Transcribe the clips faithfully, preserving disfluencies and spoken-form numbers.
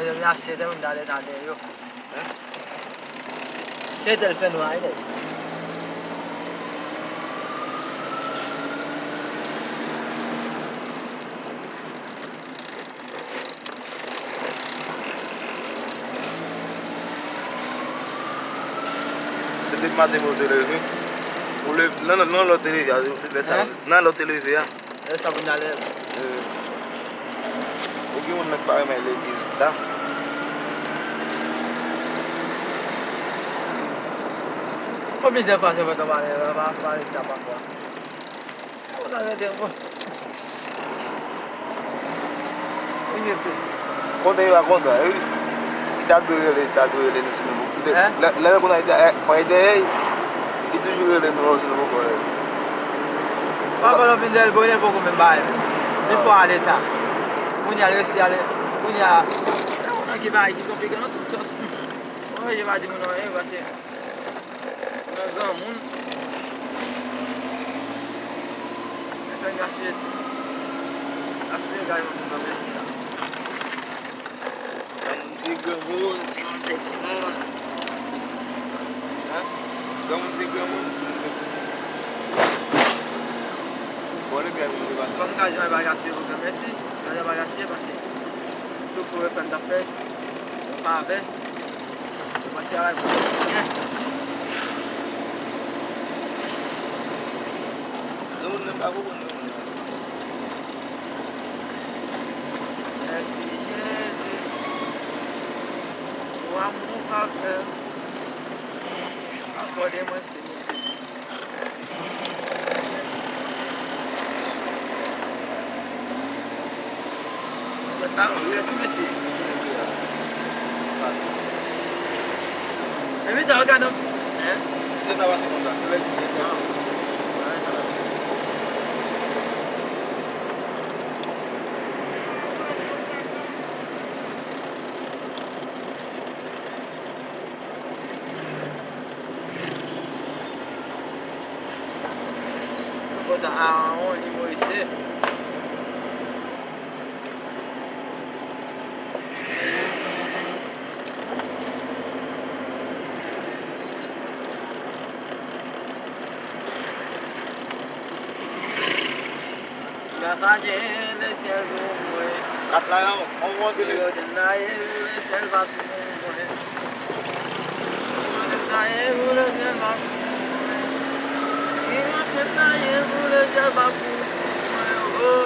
Mezanmi, a sèt è moun t ale nan dèyè yo. Sèt è l fè nwa, wi. Se depi maten pou w te leve. Ou leve, nan, nan, nan lè w te leve a, lè sa, nan lè w te leve a. Lè sa pou n ale. Ou gen moun nan k pa renmen legliz ta. Konbyen fwa se fè w pale, pa, pa, pale ta pafwa. Ou ta rete bon. Kontan yo pa kontan. Li ta dwe rele, li ta dwe rele nou si nou pou kite. Lè, lè l konn al dèyè, pran dèyè, li toujou rele nou si nou poko rele. Papa lò vin dèyè l bonè poko menm bagay. Li fò ale ta. Kounye a l resi ale. Kounye a, nan ki bagay ki konplike nan tout sans. Mwen je pa di moun anyen paske Mwen granmoun. Mwen fè gaspiye, gaspiye gaz mwen pou mwen mèsi la. Granmoun se granmoun, timoun se timoun. Granmoun se granmoun, timoun se timoun. Bon, le gaz mwen pa. Kòm gaz mwen pa gaspiye pou granmèsi, gaz mwen pa gaspiye pase. Tout pou fè m t ap fè. Favè. Mwen travay pou mwen. Granmoun nan pa konprann mwen. Mèsi Jezi pou amou, favè akòde mwen, Senyè. Konsa Arawon li Moyiz se. Gras a Dye, lesyèl pou mwen. Kat la, yon, yon bon tele. Yo te naye pou lesyèl pa pou mwen. Yo te naye pou lesyèl pa pou mwen. Yo te naye pou lesyèl pa pou mwen. Oh,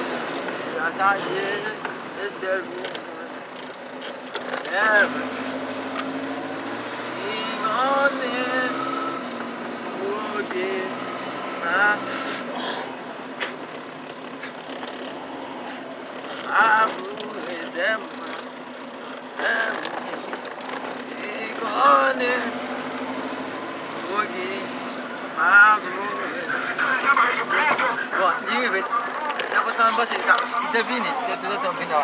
gras a Dye, lesyèl pou mwen. Sèl mwen. Ki konnen kote m a. Pa boure sè mwen, sè mwen ki konnen pou ki pa boure. Bon, li rive. Se kontan m panse li ta, si te vini, te toutan vini.